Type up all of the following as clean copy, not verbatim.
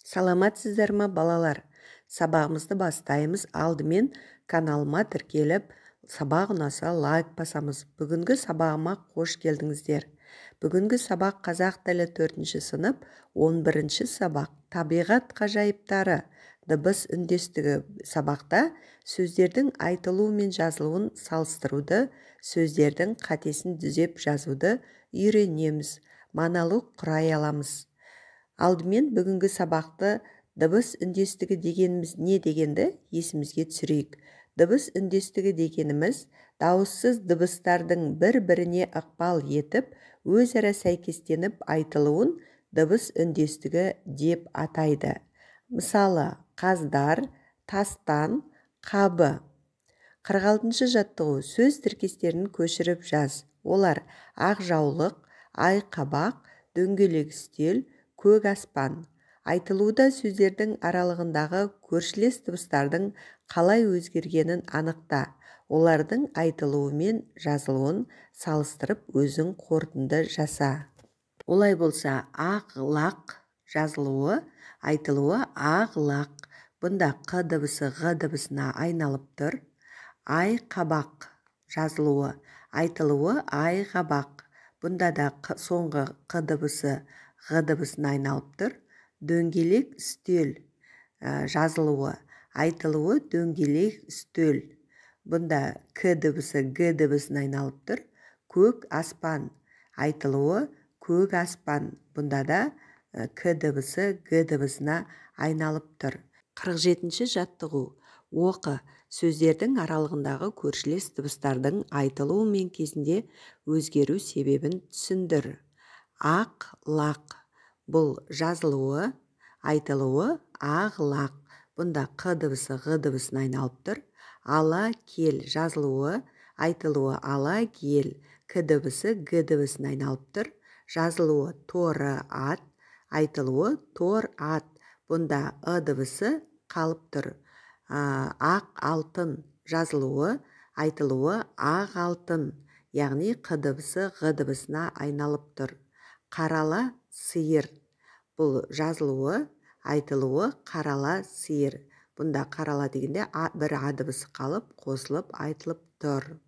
Саламатсыздар ма, балалар? Сабағымызды бастаймыз. Алдымен каналыма тіркеліп, сабақ ұнаса лайк басамыз. Бүгінгі сабағыма қош келдіңіздер. Бүгінгі сабақ қазақ тілі 4 сынып, 11 сабақ. Табиғат ғажайыптары. Дыбыс үндестігі. Сабақта сөздердің айтылуы мен жазылуын салыстыруды, сөздердің қатесін түзеп жазуды үйренеміз. Монолог құрай аламыз. Алдымен бүгінгі сабақты дыбыс үндестігі дегеніміз не дегенді есімізге түсірейік. Дыбыс үндестігі дегеніміз дауыссыз дыбыстардың бір-біріне ықпал етіп, өзара сәйкестеніп айтылуын дыбыс үндестігі деп атайды. Мысалы, қаздар, тастан, қабы. 46 жаттығу. Сөз тіркестерін көшіріп жаз. Олар: ақ жаулық, ай қабақ, дөңгелек үстел, көк аспан. Айтылуда сөздердің аралығындағы көршілес дыбыстардың қалай өзгергенін анықта. Олардың айтылуы мен жазылуын салыстырып, өзің қорытынды жаса. Олай болса, ақ лақ жазылуы, айтылуы ақ лақ. Бұнда қ дыбысы ғ дыбысына айналып тұр. Ай қабақ жазылуы, айтылуы ай қабақ. Бұнда да соңғы қ дыбысы ғ дыбысына айналып тұр. Дөңгелек үстел жазылуы, айтылуы дөңгелек үстел. Бұнда к дыбысы г дыбысына айналып тұр. Көк аспан айтылуы көк аспан. Бұнда да к дыбысы г дыбысына айналып тұр. 47 жаттығу. Оқы. Сөздердің аралығындағы көршілес дыбыстардың айтылуы мен кезінде өзгеру себебін түсіндір. Ақ лақ. Бұл жазылуы, айтылуы ақ лақ. Бұнда қ дыбысы ғ дыбысына айналып тұр. Ала кел жазылуы, айтылуы ала кел. К дыбысы г дыбысына айналып тұр. Жазылуы торы ат, айтылуы тор ат. Бұнда ы дыбысы қалып тұр. Ақ алтын жазылуы, айтылуы ақ алтын. Яғни қ дыбысы ғ дыбысына айналып тұр. Қарала сиыр. Бұл жазылуы, айтылуы қарала сиыр. Бұнда қарала дегенде бір а дыбысы қалып, қосылып, айтылып тұр.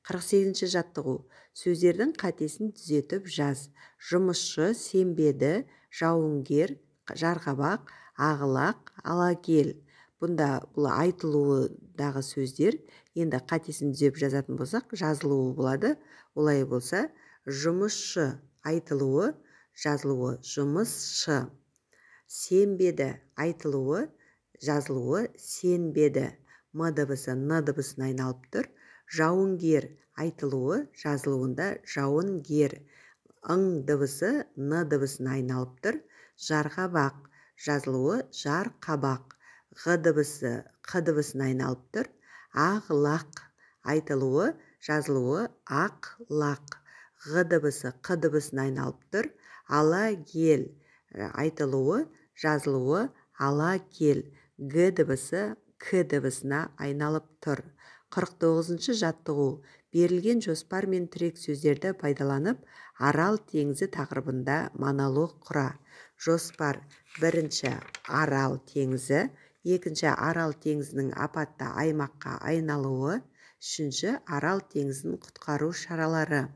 48 жаттығу. Сөздердің қатесін түзетіп жаз. Жұмысшы, сенбеді, жауынгер, жарғабақ, ағылақ, алакел. Бұнда бұл айтылуыдағы сөздер, енді қатесін түзеп жазатын болсақ, жазылуы болады. Олай болса, жұмысшы айтылуы, жазылуы жұмысшы. Сенбеді айтылуы, жазылуы сенбеді. М дыбысы н дыбысына айналып тұр. Жауынгер айтылуы, жазылуында жауынгер. Ң дыбысы н дыбысына айналып тұр. Жарғабақ жазылуы жарқабақ. Ғ дыбысы қ дыбысына айналып тұр. Ақ лақ айтылуы, жазылуы ақ лақ. Ғ дыбысы қ дыбысына айналып тұр. Ала кел айтылуы, жазылуы ала кел. Г дыбысы к дыбысына айналып тұр. 49 жаттығу. Берілген жоспар мен тірек сөздерді пайдаланып, Арал теңізі тақырыбында монолог құра. Жоспар: бірінші Арал теңізі, екінші Арал теңізінің апатты аймаққа айналуы, үшінші Арал теңізін құтқару шаралары.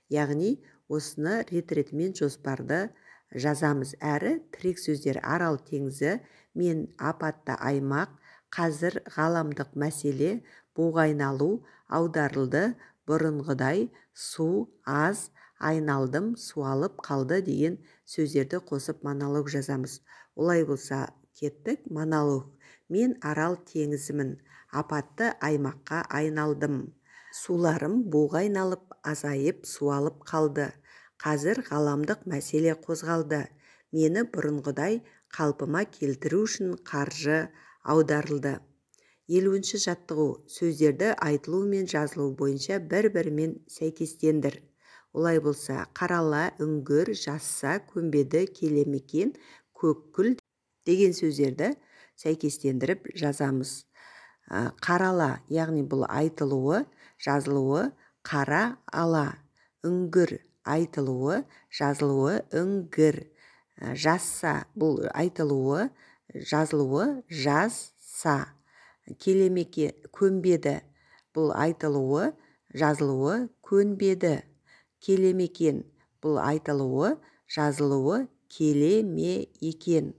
Яғни осыны рет-ретімен жоспарды жазамыз. Әрі тірек сөздер Арал теңізі мен апатты аймақ, қазір ғаламдық мәселе, буға айналу, аударылды, бұрынғыдай, су, аз, айналдым, суалып қалды деген сөздерді қосып монолог жазамыз. Олай болса, кеттік. Монолог. Мен Арал теңізімін, апатты аймаққа айналдым. Суларым буға айналып, азайып, суалып қалды. Қазір ғаламдық мәселе қозғалды. Мені бұрынғыдай қалпыма келтіру үшін қаржы аударылды. 50 жаттығу. Сөздерді айтылу мен жазылу бойынша бір-бірімен сәйкестендір. Олай болса, қарала, үңгір, жазса, көнбеді, келемекен, көккүл деген сөздерді сәйкестендіріп жазамыз. Қарала, яғни бұл айтылуы, жазылуы қара ала. Үңгір айтылуы, жазылуы үңгір. Жазса, бұл айтылуы, жазылуы жазса. Келемеке, көнбеді, бұл айтылуы, жазылуы көнбеді. Келемекен, бұл айтылуы, жазылуы келе ме екен.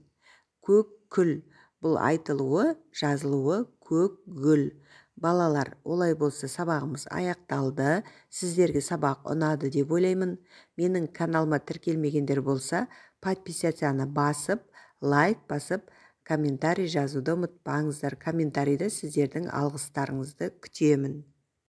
Көк күл, бұл айтылуы, жазылуы көк гүл. Балалар, олай болса, сабағымыз аяқталды. Сіздерге сабақ ұнады деп ойлаймын. Менің каналыма тіркелмегендер болса, подписаться басып, лайк басып, комментарий жазуды ұмытпаңыздар. Комментарийде сіздердің алғыстарыңызды күтемін.